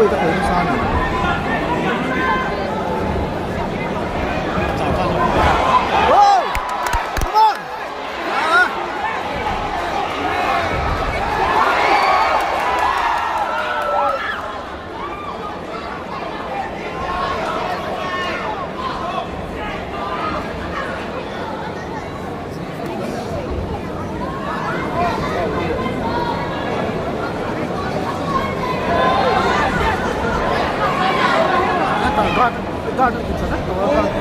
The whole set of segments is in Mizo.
Pawi ta khawih nasa a ni. Oh! Come on! Ah! Guard guard a ti tha vek tawh a guard.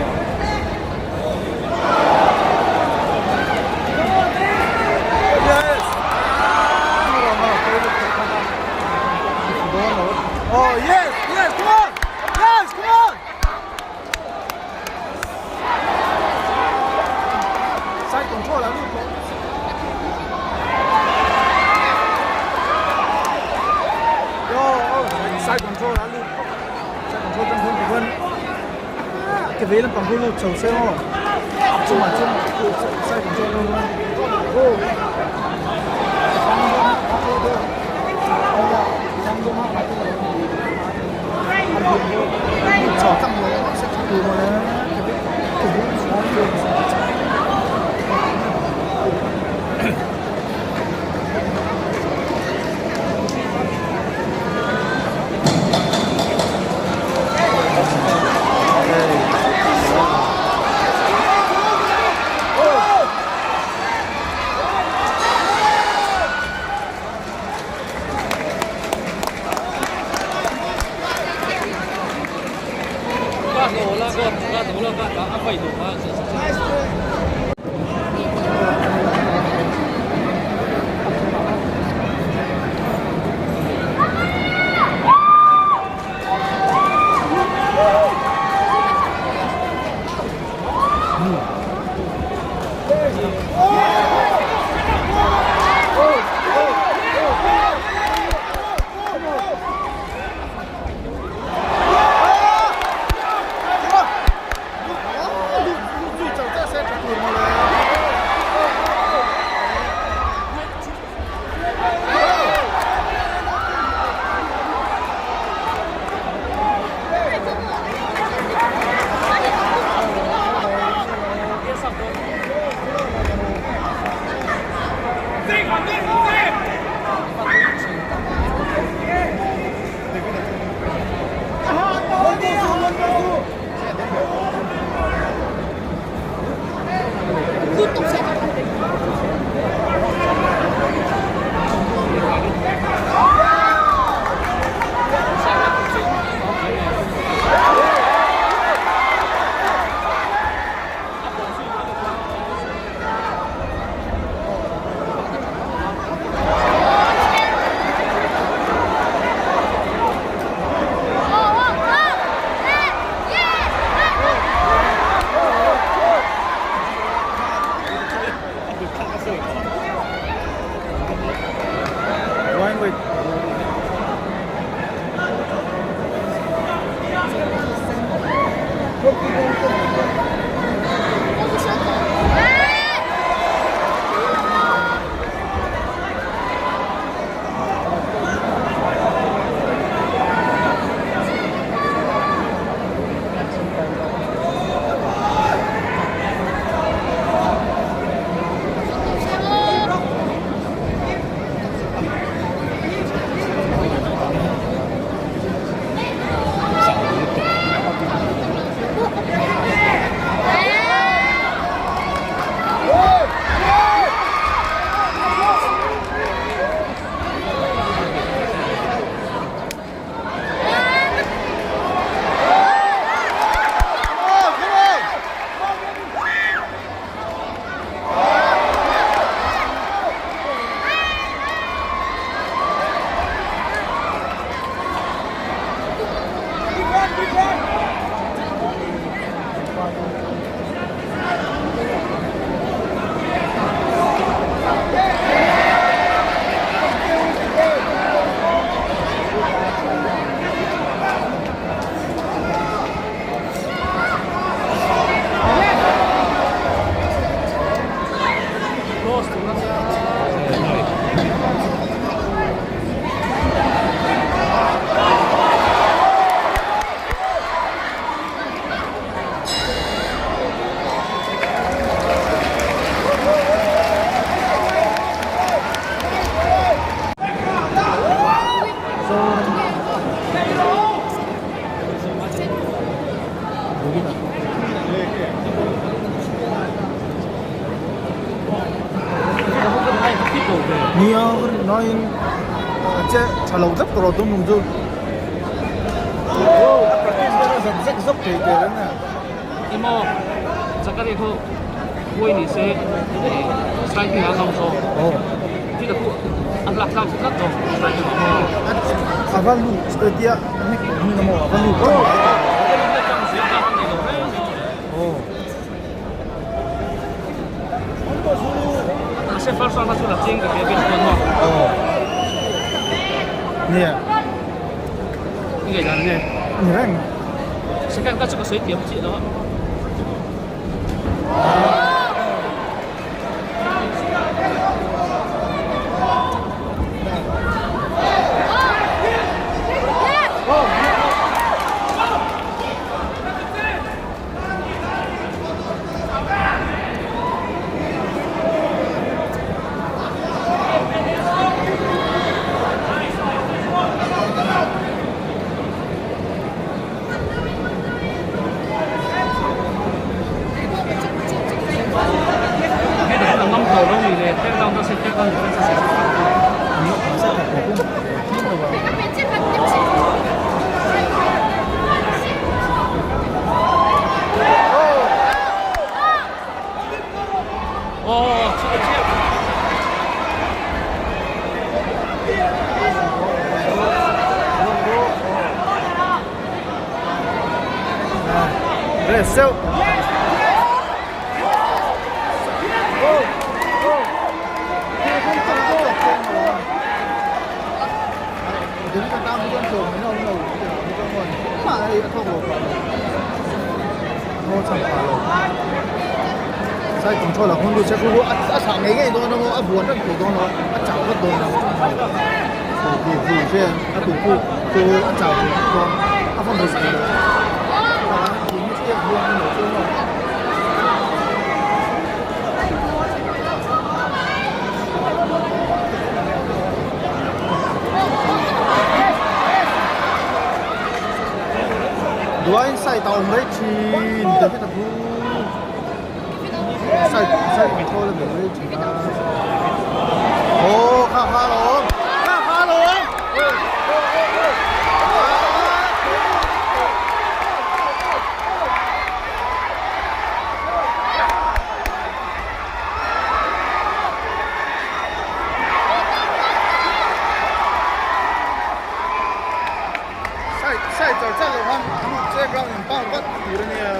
Yes! Oh yes! Yes! Come on! Yes! Come on! Side control a lut tawh. Yo, oh, side control a lut phawt. Side control tang hian tichuan ke vei lampang hi lut chho se aw. Chungah chuan side control atang chuan oh. Nia ka rin laiin a che tha lo tlat tawh tum tum chu a practice vel a zak zek zawk thei teh reng a. Emaw Zachary khaw huai ni se striking ah a ngam zawk chu ta khu a hlak tlang tlat zawk striking ah maw. A va lut tia a nek tawh hmun a maw a va lut tlang mai tawh. Sai control a hun lu che khu a chah ngei ngei dawn a maw a buan reng thei dawn lo a chau vek dawn lo tu tu che a tu khu chu a chau thei vek dawn a fan risk thei lo Duain side a awm rei thin David a bu side side control a nei rei thin a aw kha kha alawm kha kha alawm. Sai char char lo khan check round in pound vat tur a nia.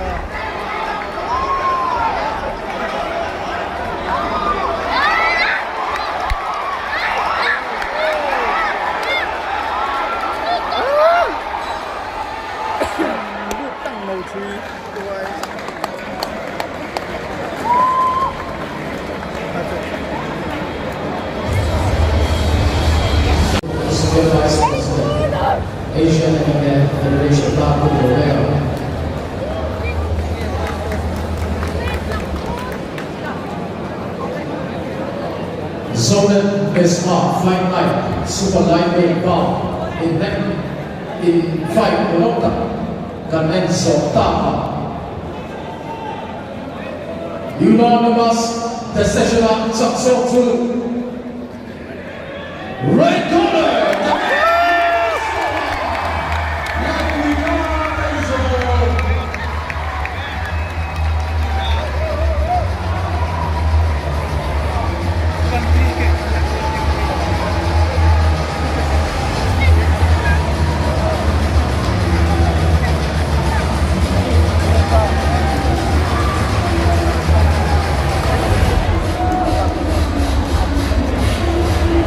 Lut tang lo thui tuai. Senior Vice President, Asian MMA Federation tan pu Borrell. Zonet Vesma Fight Night Super Lightweight bout in hnem in fight hmuhnawm tak kan en zawh tak a. Unanimous decision-a chak zawk chu Red Corner!